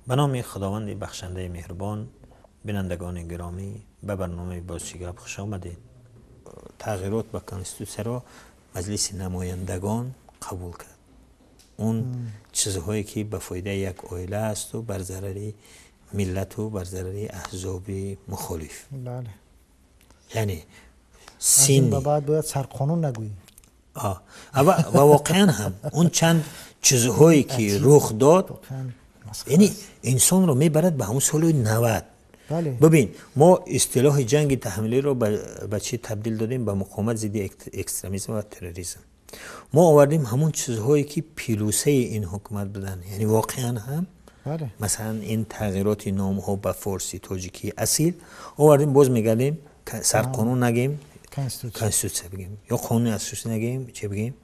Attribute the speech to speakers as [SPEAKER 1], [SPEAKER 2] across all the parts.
[SPEAKER 1] Ба номи Худованди бахшандаи меҳрубон, бинандагони гиромӣ, ба барномаи «Боз чӣ гап» хуш омадед. Тағйирот ба конститутсияро Маҷлиси намояндагон қабул кард. Он чизҳое ки ба фоидаи як оила асту бар зарари миллату бар зарари аҳзоби мухолиф. Яъне
[SPEAKER 2] аз ин ба баъд бояд сарқонун нагӯӣ.
[SPEAKER 1] Ва воқеан ҳам он чанд чизҳое ки рух дод, яъне инсонро мебарад ба ҳамон соли 90. Бибин, мо истилоҳи ҷанги таҳмилиро ба чӣ табдил додем? Ба муқовимат зидди экстремизм ва терроризм. Мо овардем ҳамон чизҳое ки плюсаи ин ҳукумат буданд, яъне воқеан ҳам, масалан, ин тағйироти номҳо ба форсӣ, тоҷикии асил овардем. Боз мегардем, сарқонун нагем, конститутсия бигем ё қонуни асосӣ нагем, чӣ бигем?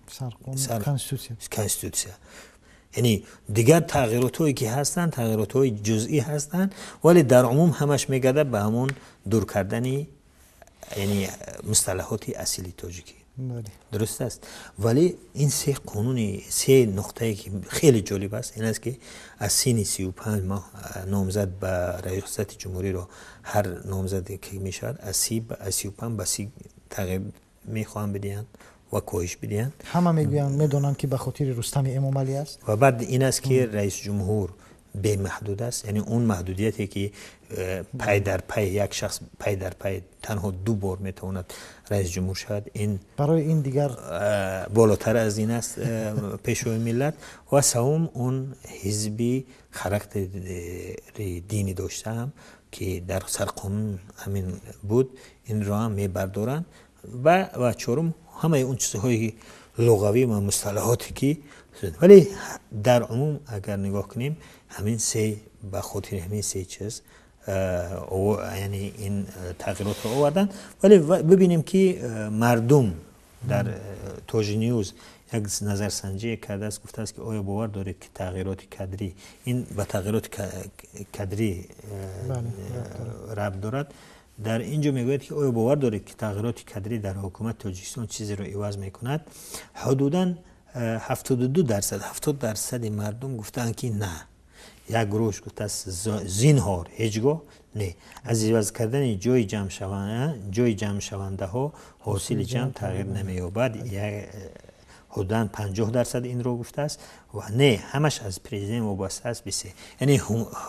[SPEAKER 1] Конститутсия. Яъне дигар тағйиротҳое ки ҳастанд, тағйиротҳои ҷузъӣ ҳастанд, вале дар умум ҳамаш мегардад ба ҳамон дур кардани, яъне, мусталаҳоти асили тоҷикӣ. Дуруст аст, вале ин се қонуни, се нуқтае ки хеле ҷолиб аст, ин аст, ки аз синни 35 моҳ номзад ба раёсати ҷумҳуриро, ҳар номзаде ки мешавад, аз 35 ба 30 тағйир мехоҳанд бидиҳанд ва коҳиш бидиҳанд.
[SPEAKER 2] Ҳама мегӯянд, медонанд, ки ба хотири Рустами Эмомалӣ аст.
[SPEAKER 1] Ва баъд ин аст, ки раисҷумҳур бемаҳдуд аст, яъне он маҳдудияте ки пай дар пай як шахс пай дар пай танҳо ду бор метавонад раисҷумҳур шавад, ин
[SPEAKER 2] барои ин дигар
[SPEAKER 1] болотар аз ин аст пешвои миллат. Ва севум, он ҳизби характери динӣ доштаам, ки дар сарқонун ҳамин буд, инро ҳам мебардоранд. Ва чорум, ҳамаи он чизҳои луғавӣ ва мусталаҳоте ки, вале дар умум агар нигоҳ кунем, ҳамин се, ба хотири ҳамин се чиз, яъне ин тағйиротро оварданд. Вале бибинем, ки мардум дар Тоҷньюз як назарсанҷӣ кардааст, гуфтааст, ки оё бовар доред, ки тағйироти кадрӣ, ин ба тағйироти кадрӣ рабт дорад, дар ин ҷо мегӯяд, ки оё бовар доред, ки тағйироти кадрӣ дар ҳукумати Тоҷикистон чизеро иваз мекунад? Ҳудудан 72%, 70 дарсади мардум гуфтаанд, ки на. Як гурӯҳш гуфтааст, зинҳор, ҳеҷ гоҳ не, аз иваз кардани ҷои ҷамъшавандаҳо ҳосили ҷамъ тағйир намеёбад, ҳудудан 50% инро гуфтааст, ва не, ҳамаш аз президент вобаста аст, бисе. Яъне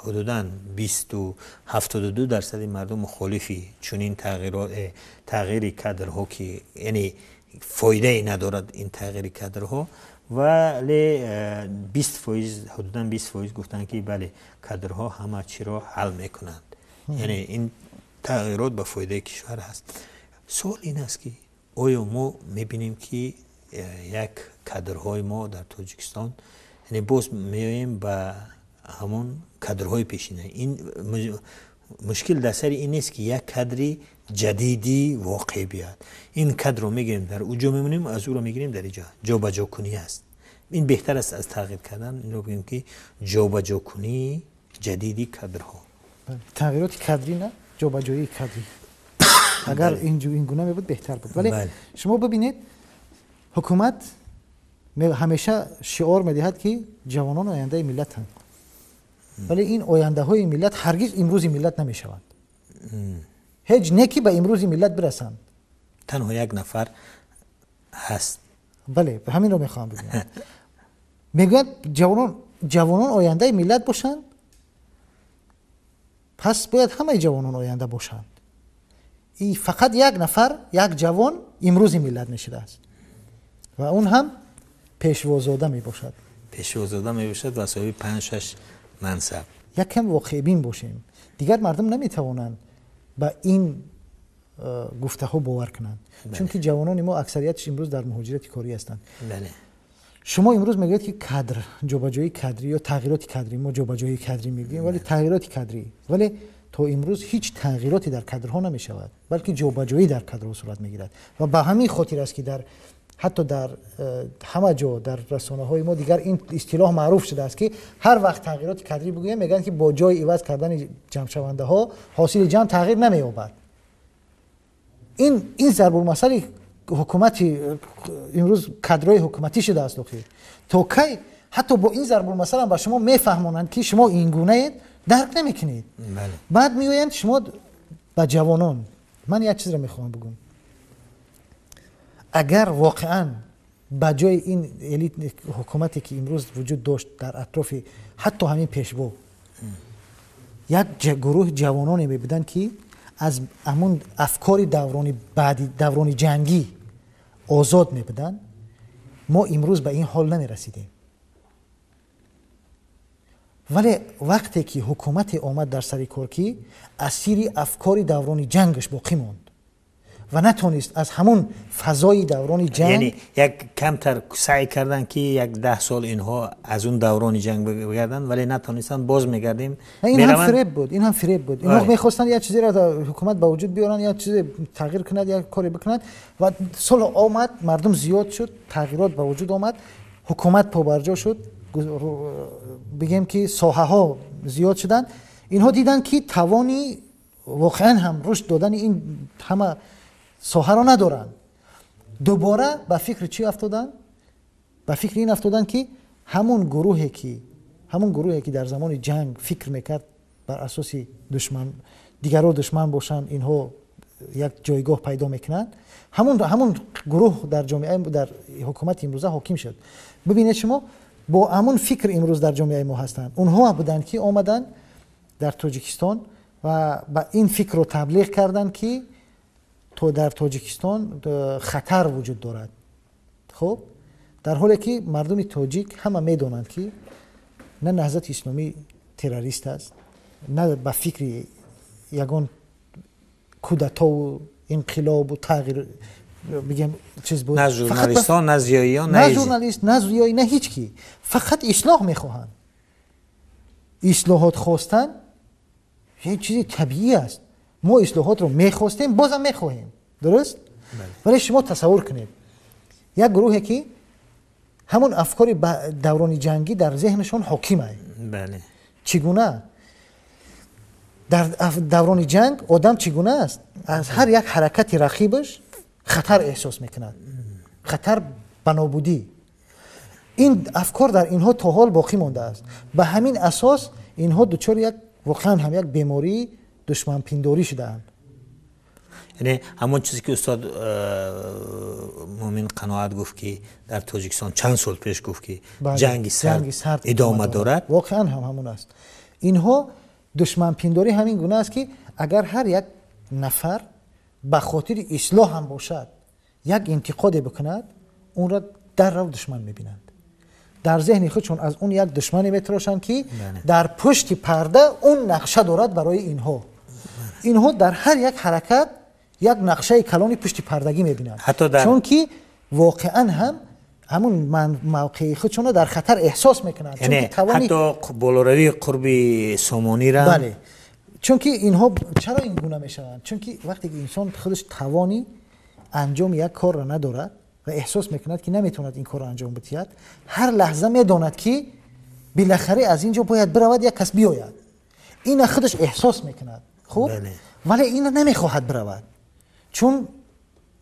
[SPEAKER 1] ҳудудан бисту 72 дарсади мардум мухолифи чунин тағйири кадрҳо, ки яъне фоидае надорад ин тағйири кадрҳо, вале 20%, ҳудудан 20% гуфтанд, ки бале, кадрҳо ҳама чиро ҳал мекунанд, яъне ин тағйирот ба фоидаи кишвар ҳаст. Суол ин аст, ки оё мо мебинем, ки як кадрҳои мо дар Тоҷикистон, яъне боз меоем ба ҳамон кадрҳои пешина. Ин мушкил дар сари ин нест, ки як кадри ҷадиди воқеъ биёяд. Ин кадрро мегирем, дар ӯ ҷо мемонем, аз ӯро мегирем, дар иҷо ҷобаҷокунӣ аст. Ин беҳтар аст аз тағйир кардан, инро бигӯем, ки ҷобаҷокунии ҷадиди кадрҳо.
[SPEAKER 2] Тағйироти кадрӣ на, ҷобаҷоии кадрӣ. Агар ин гуна мебуд, беҳтар буд. Вале шумо бибинед, ҳукумат ҳамеша шиор медиҳад, ки ҷавонон ояндаи миллатанд, вале ин ояндаҳои миллат ҳаргиз имрӯзи миллат намешаванд, ҳеҷ не ки ба имрӯзи миллат бирасанд.
[SPEAKER 1] Танҳо як нафар ҳаст.
[SPEAKER 2] Бале, ҳаминро мехоҳам бигӯям. Мегӯянд, ҷавонон ояндаи миллат бошанд, пас бояд ҳамаи ҷавонон оянда бошанд. Фақат як нафар, як ҷавон имрӯзи миллат мешудааст ва он ҳам Пешвозода мебошад.
[SPEAKER 1] Пешвозода мебошад ва соҳиби панҷ, шаш мансаб.
[SPEAKER 2] Якам воқеъбин бошем. Дигар мардум наметавонанд ба ин гуфтаҳо бовар кунанд, чунки ҷавонони мо аксариятш имрӯз дар муҳоҷирати корӣ ҳастанд. Шумо имрӯз мегӯед, ки кадр, ҷобаҷоии кадрӣ ё тағйироти кадрӣ, мо ҷобаҷоии кадрӣ мегӯем, вале тағйироти кадрӣ, вале то имрӯз ҳеҷ тағйироте дар кадрҳо намешавад, балки ҷобаҷоӣ дар кадрҳо сурат мегирад. Ва ба ҳамин хотир аст, ки дар ҳатто дар ҳама ҷо, дар расонаҳои мо дигар ин истилоҳ маъруф шудааст, ки ҳар вақт тағйироти кадрӣ бигӯем, мегӯянд, ки бо ҷои иваз кардани ҷамъшавандаҳо ҳосили ҷамъ тағйир намеёбад. Ин зарбулмасали ҳукумати имрӯз, кадрҳои ҳукуматӣ шудааст. Охир то кай Ҳатто бо ин зарбулмасал ҳам ба шумо мефаҳмонанд, ки шумо ин гунаед, дарк намекунед. Баъд меоянд шумо ба ҷавонон. Ман як чизро мехоҳам бигӯям. Агар воқеан ба ҷои ин элит ҳукумате ки имрӯз вуҷуд дошт дар атрофи ҳатто ҳамин пешво як гурӯҳи ҷавононе мебуданд, ки аз ҳамун афкори даврони баъди даврони ҷангӣ озод мебуданд, мо имрӯз ба ин ҳол намерасидем. Вале вақте ки ҳукумате омад дар сари кор, ки асири афкори даврони ҷангаш боқӣ монд ва натонист аз ҳамун фазои даврони ҷанг,
[SPEAKER 1] яъне як камтар саъй карданд, ки як 10 сол инҳо аз он даврони ҷанг бигарданд, вале натонистанд, боз мегардем.
[SPEAKER 2] Ин ҳам фиреб буд, ин ҳам фиреб буд. Инҳо мехостанд як чизеро ҳукумат ба вуҷуд биёранд, як чизе тағйир кунад, як коре бикунад, ва сол омад, мардум зиёд шуд, тағйирот ба вуҷуд омад, ҳукумат побарҷо шуд, бигем ки соҳаҳо зиёд шуданд. Инҳо диданд, ки тавони воқеан ҳам рушд додани ин ҳама соҳаро надоранд. Дубора ба фикри чӣ афтоданд? Ба фикри ин афтоданд, ки ҳамун гурӯҳе ки дар замони ҷанг фикр мекард бар асоси душман, дигарро душман бошанд, инҳо як ҷойгоҳ пайдо мекунанд, ҳамун гурӯҳ дар ҷомеа, дар ҳукумати имрӯза ҳоким шуд. Бибинед, шумо бо ҳамун фикр имрӯз дар ҷомеаи мо ҳастанд. Онҳо буданд, ки омаданд дар Тоҷикистон ва ба ин фикрро таблиғ карданд, ки то дар Тоҷикистон хатар вуҷуд дорад. Хуб, дар ҳоле ки мардуми тоҷик ҳама медонанд, ки на Наҳзати Исломӣ террорист аст, на ба фикри ягон кудатову инқилобу тағйир, бигем, чиз буд.
[SPEAKER 1] На журналистон, на зиёиён.
[SPEAKER 2] На журналист, на зиёӣ, на ҳеҷ ки. Фақат ислоҳ мехоҳанд. Ислоҳот хостан як чизи табиӣ аст. Мо ислоҳотро мехостем, бозам мехоҳем, дуруст? Вале шумо тасаввур кунед, як гурӯҳе ки ҳамон афкори даврони ҷангӣ дар зеҳнашон ҳоким ай. Чӣ гуна дар даврони ҷанг одам чӣ гуна аст? Аз ҳар як ҳаракати рақибаш хатар эҳсос мекунад, хатар ба нобудӣ. Ин афкор дар инҳо то ҳол боқӣ мондааст. Ба ҳамин асос инҳо дучори як воқеан ҳам як бемории душманпиндорӣ шудаанд.
[SPEAKER 1] Яъне ҳамон чизе ки устод Муъмин Қаноат гуфт, ки дар Тоҷикистон чанд сол пеш гуфт, ки ҷанги сард идома дорад.
[SPEAKER 2] Воқеан ҳам ҳамон аст. Инҳо душманпиндорӣ ҳамин гуна аст, ки агар ҳар як нафар ба хотири ислоҳ ҳам бошад як интиқоде бикунад, онро даррав душман мебинанд. Дар зеҳни худшон аз он як душмане метарошанд, ки дар пушти парда он нақша дорад барои инҳо. Инҳо дар ҳар як ҳаракат як нақшаи калони пушти пардагӣ мебинанд, чунки воқеан ҳам ҳамун мавқеи худшонро дар хатар эҳсос мекунанд.
[SPEAKER 1] Ҳатто болоравии қурби сомонира.
[SPEAKER 2] Бале, чунки инҳо чаро ин гуна мешаванд? Чунки вақте ки инсон худаш тавони анҷоми як корро надорад ва эҳсос мекунад, ки наметавонад ин корро анҷом бидиҳад, ҳар лаҳза медонад, ки билахаре аз ин ҷо бояд биравад, як кас биёяд. Ина худаш эҳсос мекунад, хуб, вале ина намехоҳад биравад, чун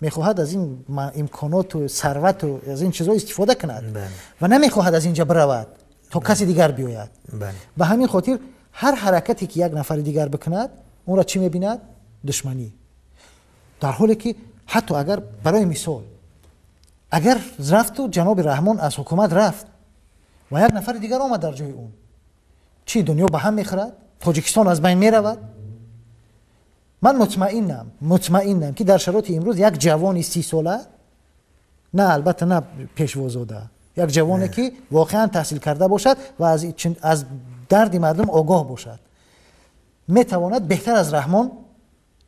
[SPEAKER 2] мехоҳад аз ин имконоту сарвату аз ин чизҳо истифода кунад ва намехоҳад аз ин ҷо биравад, то каси дигар биёяд. Ба ҳамин хотир ҳар ҳаракате ки як нафари дигар бикунад, онро чӣ мебинад? Душманӣ. Дар ҳоле ки ҳатто агар, барои мисол, агар рафту ҷаноби Раҳмон аз ҳукумат рафт ва як нафари дигар омад дар ҷои он, чӣ, дунё ба ҳам мехӯрад? Тоҷикистон аз байн меравад? Ман мутмаинам, мутмаинам, ки дар шароити имрӯз як ҷавони 30-сола, на, албатта, на пешвозода, як ҷавоне ки воқеан таҳсил карда бошад ва аз дарди мардум огоҳ бошад, метавонад беҳтар аз Раҳмон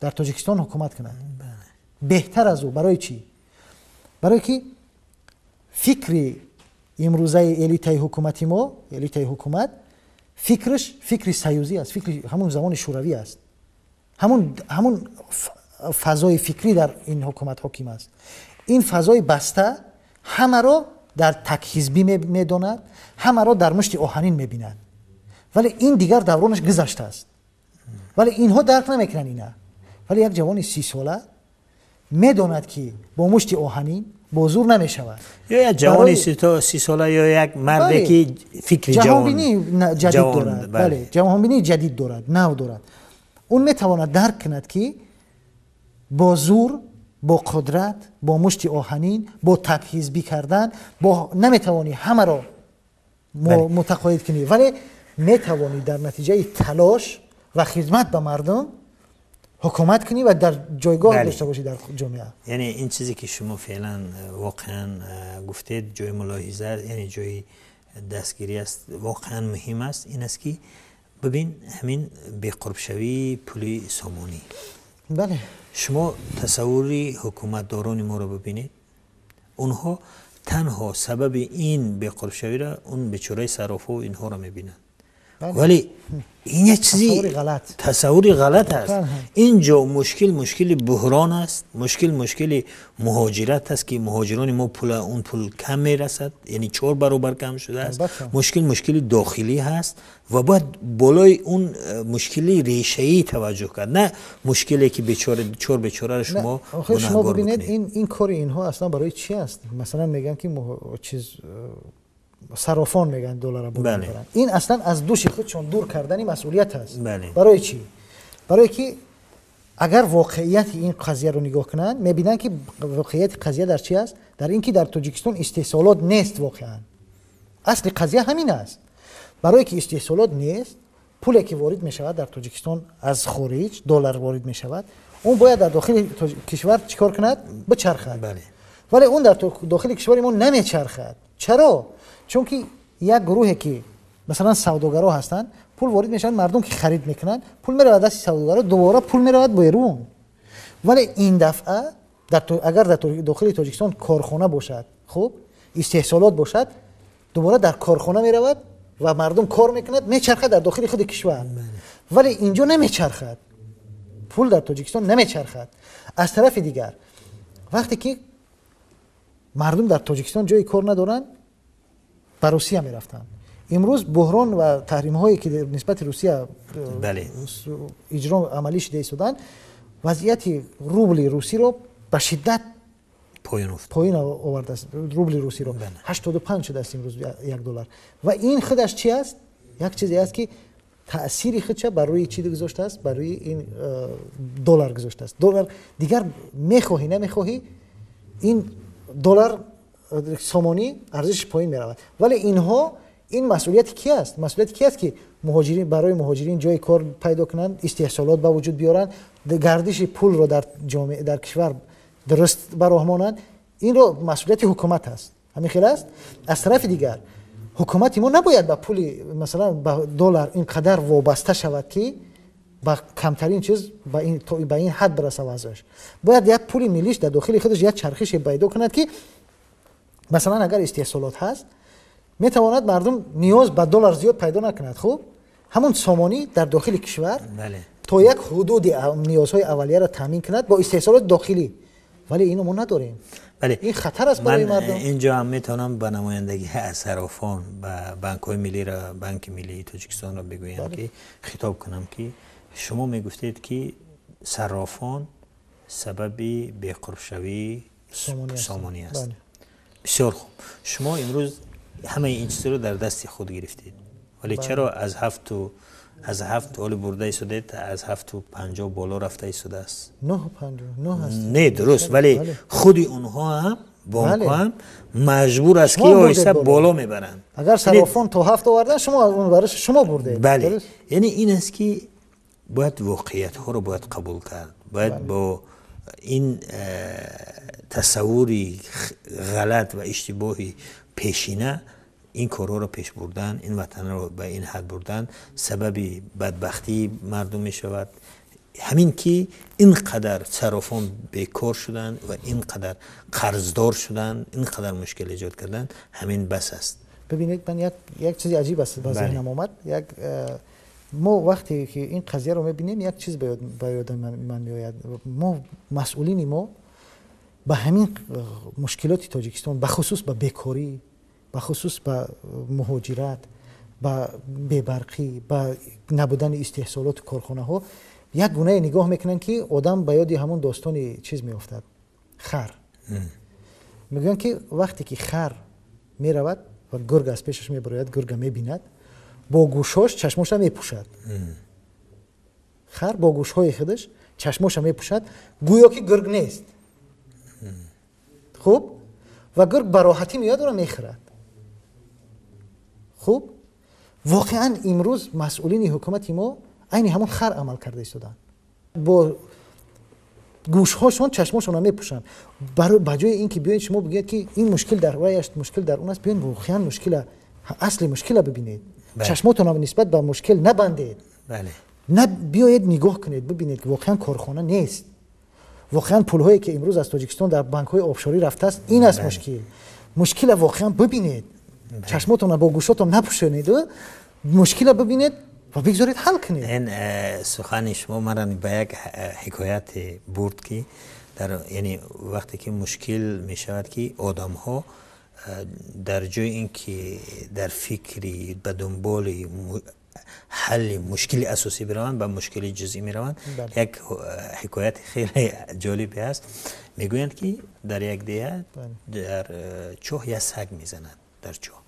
[SPEAKER 2] дар Тоҷикистон ҳукумат кунад, беҳтар аз ӯ. Барои чӣ? Барое ки фикри имрӯзаи элитаи ҳукумати мо, элитаи ҳукумат, фикраш фикри союзӣ аст, фикри ҳамун замони шӯравӣ аст. Ҳамун фазои фикрӣ дар ин ҳукумат ҳоким аст. Ин фазои баста ҳамаро дар такҳизбӣ медонад, ҳамаро дар мушти оҳанин мебинад. Вале ин дигар давронаш гузаштааст, вале инҳо дарк намекунанд ина. Вале як ҷавони 30-сола медонад, ки бо мушти оҳанин, бо зур намешавад.
[SPEAKER 1] Ё як ҷавони 30 сола ё як марде ки фикри
[SPEAKER 2] ҷаҳонбинии ҷадид дорад, бале, ҷаҳонбинии ҷадид дорад, нав дорад, он метавонад дарк кунад, ки бо зур, бо қудрат, бо мушти оҳанин, бо такҳизбӣ кардан бо наметавонӣ ҳамаро мутақоид кунӣ, вале метавонӣ дар натиҷаи талош ва хизмат ба мардум ҳукумат кунӣ ва дар ҷойгоҳ дошта бошӣ дар ҷомеа.
[SPEAKER 1] Яъне ин чизе ки шумо феълан воқеан гуфтед, ҷои мулоҳиза, яъне ҷои дастгирӣ аст, воқеан муҳим аст, ин аст ки бибин ҳамин беқурбшавии пули сомонӣ.
[SPEAKER 2] Бале.
[SPEAKER 1] Шумо тасаввури ҳукуматдорони моро бибинед, онҳо танҳо сабаби ин беқурбшавиро он бечораи сарофҳо инҳоро мебинанд. Вале ин як чизи тасаввури ғалат аст. Инҷо мушкил мушкили буҳрон аст, мушкил мушкили муҳоҷират аст, ки муҳоҷирони мо пула он пул кам мерасад, яъне 4 баробар кам шудааст. Мушкил мушкили дохилӣ ҳаст ва бояд болои он мушкили решаӣ таваҷҷӯҳ кард, на мушкиле ки бечора чор бечораро шумо
[SPEAKER 2] шумо бибинед. Ин кори инҳо аслан барои чӣ аст? Масалан мегӯянд ки чиз сарофон мегӯянд долларро боло мебаранд. Ин аслан аз души худшон дур кардани масъулият аст. Барои чӣ? Барое ки агар воқеияти ин қазияро нигоҳ кунанд, мебинанд ки воқеияти қазия дар чӣ аст? Дар ин ки дар Тоҷикистон истеҳсолот нест воқеан. Асли қазия ҳамин аст. Барое ки истеҳсолот нест, пуле ки ворид мешавад дар Тоҷикистон аз хориҷ, доллар ворид мешавад, он бояд дар дохили кишвар чӣ кор кунад? Бичархад. Вале он дар дохили кишвари мо намечархад. Чаро? Чунки як гурӯҳе ки масалан савдогаро ҳастанд, пул ворид мешаванд, мардум ки харид мекунанд, пул меравад дасти савдогаро, дубора пул меравад берун. Вале ин дафъа агар дар дохили Тоҷикистон корхона бошад, хуб истеҳсолот бошад, дубора дар корхона меравад ва мардум кор мекунад, мечархад дар дохили худи кишвар. Вале инҷо намечархад, пул дар Тоҷикистон намечархад. Аз тарафи дигар, вақте ки мардум дар Тоҷикистон ҷои кор надоранд, ба Русия мерафтанд. Имрӯз буҳрон ва таҳримҳое ки нисбати Русия иҷро амалӣ шуда истоданд, вазъияти рубли русиро ба шиддат поён овардааст. Рубли русиро 85 шудааст имрӯз 1 доллар. Ва ин худаш чи аст? Як чизе аст ки таъсири худша бар рӯи чӣ гузоштааст? Бар рӯи ин доллар гузоштааст. Доллар дигар мехоҳӣ намехоҳӣ, ин доллар сомонӣ арзишаш поён меравад. Вале инҳо, ин масъулияти ки аст? Масъулияти ки аст ки муҳоҷирин, барои муҳоҷирин ҷои кор пайдо кунанд, истеҳсолот ба вуҷуд биёранд, гардиши пулро дар ҷомеа, дар кишвар дуруст ба роҳ монанд. Инро масъулияти ҳукумат аст. Ҳамин хел аст. Аз тарафи дигар, ҳукумати мо набояд ба пули, масалан ба доллар ин қадар вобаста шавад, ки ба камтарин чиз ба ин ҳад бираса вазъаш. Бояд як пули миллиш дар дохили худаш як чархише пайдо кунад, ки масалан агар истеҳсолот ҳаст, метавонад мардум ниёз ба доллар зиёд пайдо накунад. Хуб, ҳамон сомонӣ дар дохили кишвар то як ҳудуди ниёзҳои аввалияро таъмин кунад бо истеҳсолоти дохилӣ. Вале ино мо надорем. Ин хатар аст барои мардум.
[SPEAKER 1] Инҷо ҳам метавонам ба намояндагӣ аз сарофон ба банкҳои миллиро, Банки миллии Тоҷикистонро бигӯям, ки хитоб кунам, ки шумо мегуфтед, ки сарофон сабаби беқурбшавии сомонӣ аст. Бисёр хуб. Шумо имрӯз ҳамаи ин чизро дар дасти худ гирифтед. Вале чаро аз ҳафт оли бурда истодед, аз 7.50 боло рафта истодааст?
[SPEAKER 2] 9.50 аст.
[SPEAKER 1] Не, дуруст, вале худи онҳо ҳам, бонкҳо ҳам маҷбур аст, ки оҳиста боло мебаранд.
[SPEAKER 2] Агар сарофон то 7 овардан, шумо он барои шумо бурдед.
[SPEAKER 1] Бале. Яъне ин аст, ки бояд воқеиятҳоро бояд қабул кард. Бояд бо ин тасаввури ғалат ва иштибоҳи пешина ин корҳоро пеш бурдан, ин ватанро ба ин ҳад бурдан сабаби бадбахтии мардум мешавад. Ҳамин ки ин қадар сарофон бекор шуданд ва ин қадар қарздор шуданд, ин қадар мушкил эҷод карданд, ҳамин бас аст.
[SPEAKER 2] Бибинед, ман як чизи аҷиб аст ба зеҳнам омад. Мо вақте ки ин қазияро мебинем, як чиз ба ёди ман меояд. Мо масъулини мо ба ҳамин мушкилоти Тоҷикистон, бахусус ба бекорӣ, бахусус ба муҳоҷират, ба бебарқӣ, ба набудани истеҳсолоту корхонаҳо як гунае нигоҳ мекунанд, ки одам ба ёди ҳамон достони чиз меофтад. Хар. Мегӯянд, ки вақте ки хар меравад ва гург аз пешаш мебарояд, гурга мебинад, бо гӯшҳош чашмоша мепӯшад. Хар бо гӯшҳои худаш чашмоша мепӯшад, гӯё ки гург нест. Хуб, ва гург ба роҳатӣ меояд, ӯро мехӯрад. Хуб, воқеан имрӯз масъулини ҳукумати мо айни ҳамон хар амал карда истоданд, бо гӯшҳошон чашмошонро мепӯшанд. Ба ҷои ин ки биёед шумо бигӯед, ки ин мушкил дар вай аст, мушкил дар он аст, биёед воқеан мушкила, асли мушкила бибинед, чашмотонро нисбат ба мушкил набандед, на биёед нигоҳ кунед, бибинед, ки воқеан корхона нест, воқеан пулҳое ки имрӯз аз Тоҷикистон дар банкҳои офшорӣ рафтааст, ин аст мушкил. Мушкила воқеан бибинед, чашмотонро бо гӯшотон напӯшонеду мушкила бибинед ва бигзоред ҳал кунед.
[SPEAKER 1] Ин сухани шумо маро ба як ҳикоят бурд, ки дар, яъне, вақте ки мушкил мешавад, ки одамҳо дар ҷои ин ки дар фикри ба дунболи ҳалли мушкили асосӣ бираванд, ба мушкили ҷузъӣ мераванд. Як ҳикояти хеле ҷолибе аст. Мегӯянд, ки дар як деҳа дар чоҳ як саг мезанад дар чоҳ.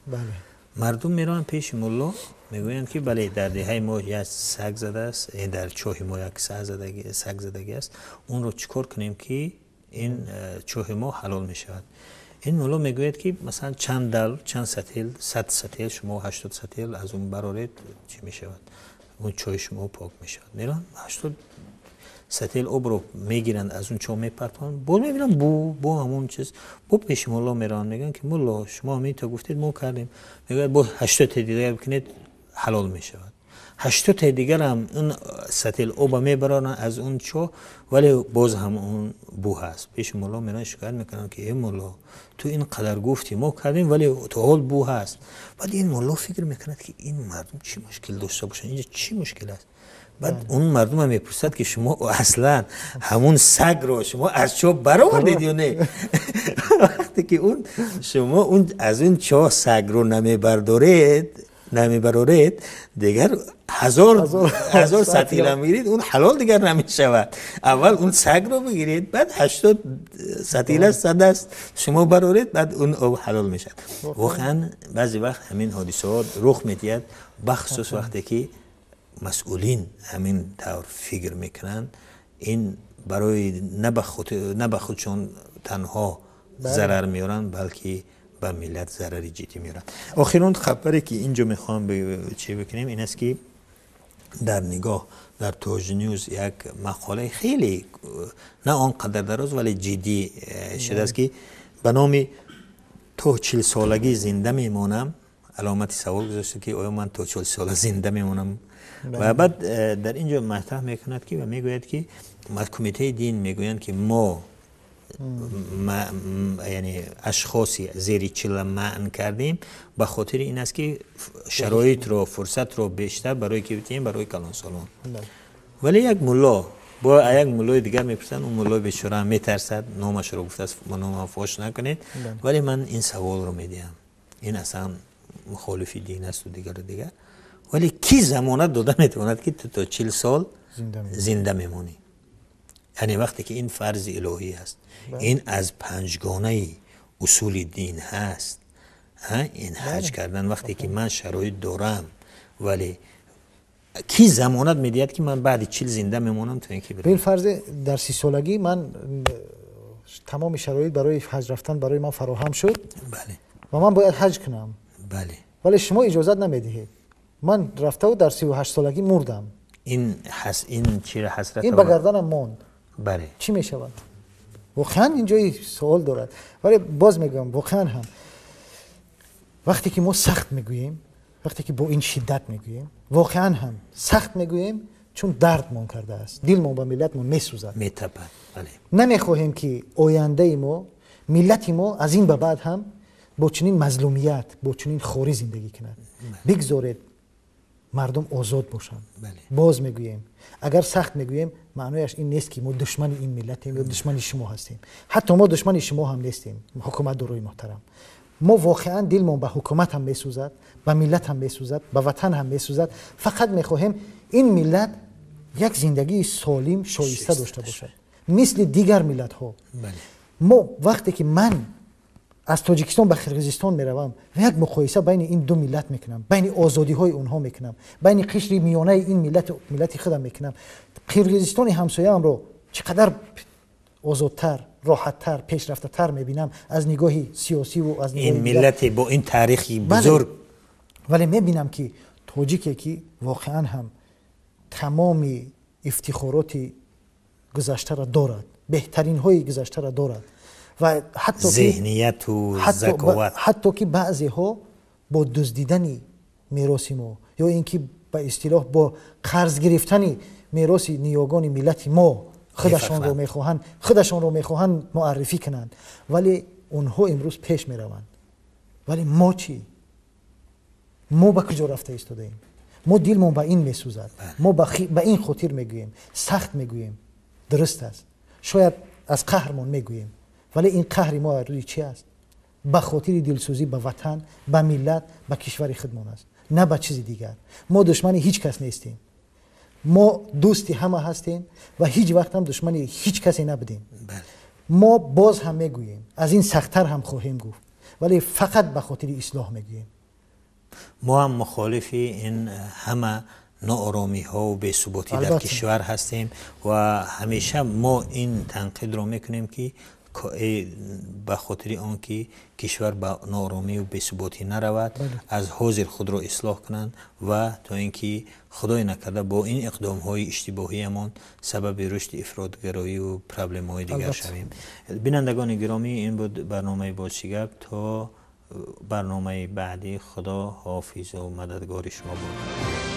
[SPEAKER 1] Мардум мераванд пеши мулло, мегӯянд, ки бале, дар деҳаи мо як саг задааст, дар чоҳи мо як саг задагӣ аст, онро чӣ кор кунем, ки ин чоҳи мо ҳалол мешавад? Ин мулло мегӯяд, ки масалан чанд дал, чанд сатил, 100 сатил, шумо 80 сатил аз он бароред, чӣ мешавад, он чоҳи шумо пок мешавад. Мераванд, 80 сатил обро мегиранд, аз он чоҳ мепартонанд, боз мебинанд, бу ҳамон чиз. Бо пеши мулло мераванд, мегӯянд, ки мулло, шумо ҳамин то гуфтед, мо кардем. Мегӯяд, боз 80 дигар бикунед, ҳалол мешавад. 80 дигар ҳам он сатил оба мебароранд аз он чоҳ, вале боз ҳам он бу ҳаст. Пеши мулло мераванд, шикоят мекунанд, ки э мулло, ту ин қадар гуфтӣ, мо кардем, вале то ҳол бу ҳаст. Баъд ин мулло фикр мекунад, ки ин мардум чӣ мушкил дошта бошанд, инҷа чӣ мушкил аст? Баъд он мардума мепурсад, ки шумо аслан ҳамун сагро шумо аз чоҳ баровардед ё не? Вақте ки он шумо он аз он чоҳ сагро намебардоред, намебароред, дигар ҳазор ҳазор сатила мегиред, он ҳалол дигар намешавад. Аввал он сагро бигиред, баъд 80 сатила, 100 аст, шумо бароред, баъд он об ҳалол мешавад. Воқеан баъзе вақт ҳамин ҳодисаҳо рух медиҳад, бахусус вақте ки масъулин ҳамин тавр фикр мекунанд. Ин барои на ба худшон танҳо зарар меоранд, балки ба миллат зарари ҷиддӣ меоранд. Охирон хабаре, ки инҷо мехоҳам чӣ бикунем, ин аст, ки дар нигоҳ дар Тоҷнюз як мақолаи хеле на он қадар дароз, вале ҷиддӣ шудааст, ки ба номи «То 40-солагӣ зинда мемонам?» аломати савол гузошта, ки оё ман то 40 сола зинда мемонам? Ва баъд дар ин ҷо матраҳ мекунад, ки ва мегӯяд, ки кумитаи дин мегӯянд, ки мо, яъне ашхоси зери 40-а манъ кардем, ба хотири ин аст, ки шароитро, фурсатро бештар барои ки битиҳем, барои калонсолон. Вале як мулло бо як муллои дигар мепурсанд, он муллои бечора метарсад, номашро гуфтааст, номам фош накунед, вале ман ин саволро медиҳам, ин аслан мухолифи дин асту дигару дигар, вале кӣ замонат дода метавонад, ки ту то 40 сол зинда мемонӣ? Яъне вақте ки ин фарзи илоҳӣ аст, ин аз панҷгонаи усули дин ҳаст, ин ҳаҷ кардан, вақте ки ман шароит дорам, вале кӣ замонат медиҳад, ки ман баъди 40 зинда мемонам, то ин ки
[SPEAKER 2] Билфарзе дар 30-солагӣ ман тамоми шароит барои ҳаҷ рафтан барои ман фароҳам шуд ва ман бояд ҳаҷ кунам, вале шумо иҷозат намедиҳед. Ман рафтаву дар 38-солагӣ мурдам.
[SPEAKER 1] Ин чира ҳасрат
[SPEAKER 2] ин ба гарданам монд. Чӣ мешавад? Воқеан ин ҷои суол дорад. Вале боз мегӯям, воқеан ҳам вақте ки мо сахт мегӯем, вақте ки бо ин шиддат мегӯем, воқеан ҳам сахт мегӯем, чун дардмон кардааст, дилмон ба миллатмон месӯзад.
[SPEAKER 1] Метапад, бале.
[SPEAKER 2] Намехоҳем, ки ояндаи мо, миллати мо аз ин ба баъд ҳам бо чунин мазлумият, бо чунин хорӣ зиндагӣ кунад. Бигзоред мардум озод бошанд. Боз мегӯем, агар сахт мегӯем, маънояш ин нест, ки мо душмани ин миллатем ё душмани шумо ҳастем. Ҳатто мо душмани шумо ҳам нестем, ҳукуматдорои муҳтарам. Мо воқеан дилмон ба ҳукумат ҳам месӯзад, ба миллат ҳам месӯзад, ба ватан ҳам месӯзад. Фақат мехоҳем ин миллат як зиндагии солим, шоиста дошта бошад, мисли дигар миллатҳо. Мо вақте ки ман Аз Тоҷикистон ба Қирғизистон меравам ва як муқоиса байни ин ду миллат мекунам, байни озодиҳои онҳо мекунам, байни қишри миёнаи ин миллату миллати худам мекунам. Қирғизистони ҳамсояамро чӣ қадар озодтар, роҳаттар, пешрафтатар мебинам аз нигоҳи сиёсиву аз
[SPEAKER 1] ин миллате бо ин таърихи бузург.
[SPEAKER 2] Вале мебинам, ки тоҷике, ки воқеан ҳам тамоми ифтихороти гузаштаро дорад, беҳтаринҳои гузаштаро дорад ва ҳатто
[SPEAKER 1] зеҳнияту заковат.
[SPEAKER 2] Ҳатто ки баъзеҳо бо дуздидани мероси мо ё ин ки ба истилоҳ бо қарз гирифтани мероси ниёгони миллати мо худашонро мехоҳанд муаррифӣ кунанд, вале онҳо имрӯз пеш мераванд. Вале мо чӣ? Мо ба куҷо рафта истодаем? Мо дилмон ба ин месӯзад. Мо ба ин хотир мегӯем, сахт мегӯем. Дуруст аст, шояд аз қаҳрмон мегӯем, вале ин қаҳри мо рӯи чӣ аст? Ба хотири дилсӯзӣ ба ватан, ба миллат, ба кишвари худмон аст, на ба чизи дигар. Мо душмани ҳеҷ кас нестем, мо дӯсти ҳама ҳастем ва ҳеҷ вақт ҳам душмани ҳеҷ касе набудем. Мо боз ҳам мегӯем, аз ин сахттар ҳам хоҳем гуфт, вале фақат ба хотири ислоҳ мегӯем.
[SPEAKER 1] Мо ҳам мухолифи ин ҳама нооромиҳову бесуботӣ дар кишвар ҳастем ва ҳамеша мо ин танқидро мекунем, ки ба хотири он ки кишвар ба нооромию бесуботӣ наравад, аз ҳозир худро ислоҳ кунанд ва то ин ки, худое накарда, бо ин иқдомҳои иштибоҳиямон сабаби рушди ифротгароию проблемаҳои дигар шавем. Бинандагони гиромӣ, ин буд барномаи «Боз чӣ гап». То барномаи баъдӣ Худо ҳофизу мададгори шумо бод.